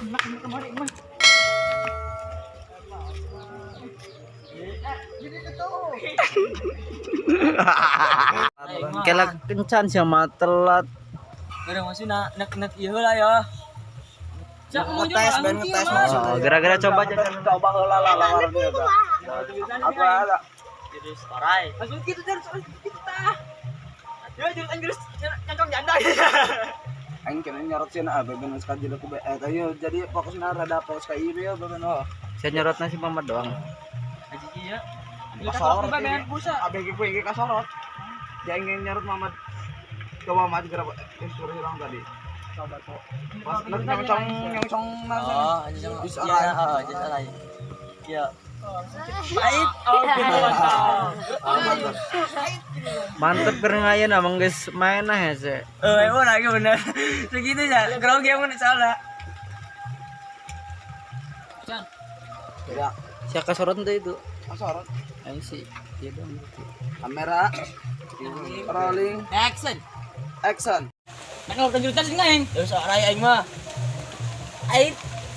Kemarin mah. Kelak kencan sama telat. Udah maksudnya nak nak ieu heula ya. Ngetes ben ngetes. Oh, gara-gara coba aja. Coba heula lah lawar dia. Apa ada? Jurus orai. Langsung gitu terus gitu tah. Ya jurus anjir nyangkong janda. Aing kena nyorot sih nah beben geus kaji ku ayo jadi fokusna rada fokus ka ieu ya beben oh. Saya nyorot nasi Mamat doang. Aji ieu. Kasorot. Abg ku iki kasorot. Jangan nyorot Mamat. Coba Mamat gerak suruh hilang tadi. Coba tuh. Pas nyong nyong Oh, anjing. Jurus Iya, orai. oh, jurus orai. Iya. Pahit. Oh, gitu mantap. Mantep keur ngayeun emang geus main ah hese. Eh, emang lagi bener. Segitu ya, grogi emang salah. Ya, Siapa kasorot ente itu? kasorot. Aing sih. Iya dong. Kamera rolling Action. action. Nah, kalau jurusan sih aing. Terus orai aing mah. Ait.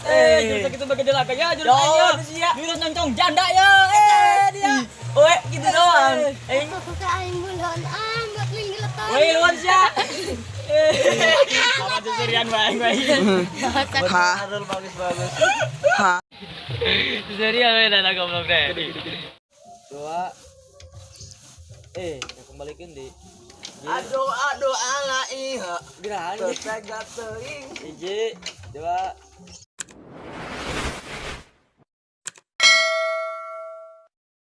Eh, jurusan itu bagai laga ya, jurus aing ya. Jurus nyoncong janda ya. Eh, dia. Oe, gitu doang. Aing. Woi, luan sia. Eh, sama seserian bae aing bae. Ha. Bagus bagus. Ha. Seserian we dah goblok deh. Dua. Eh, kembalikan di. Aduh aduh ala iha. Gerahan. Tega teuing. Hiji, dua.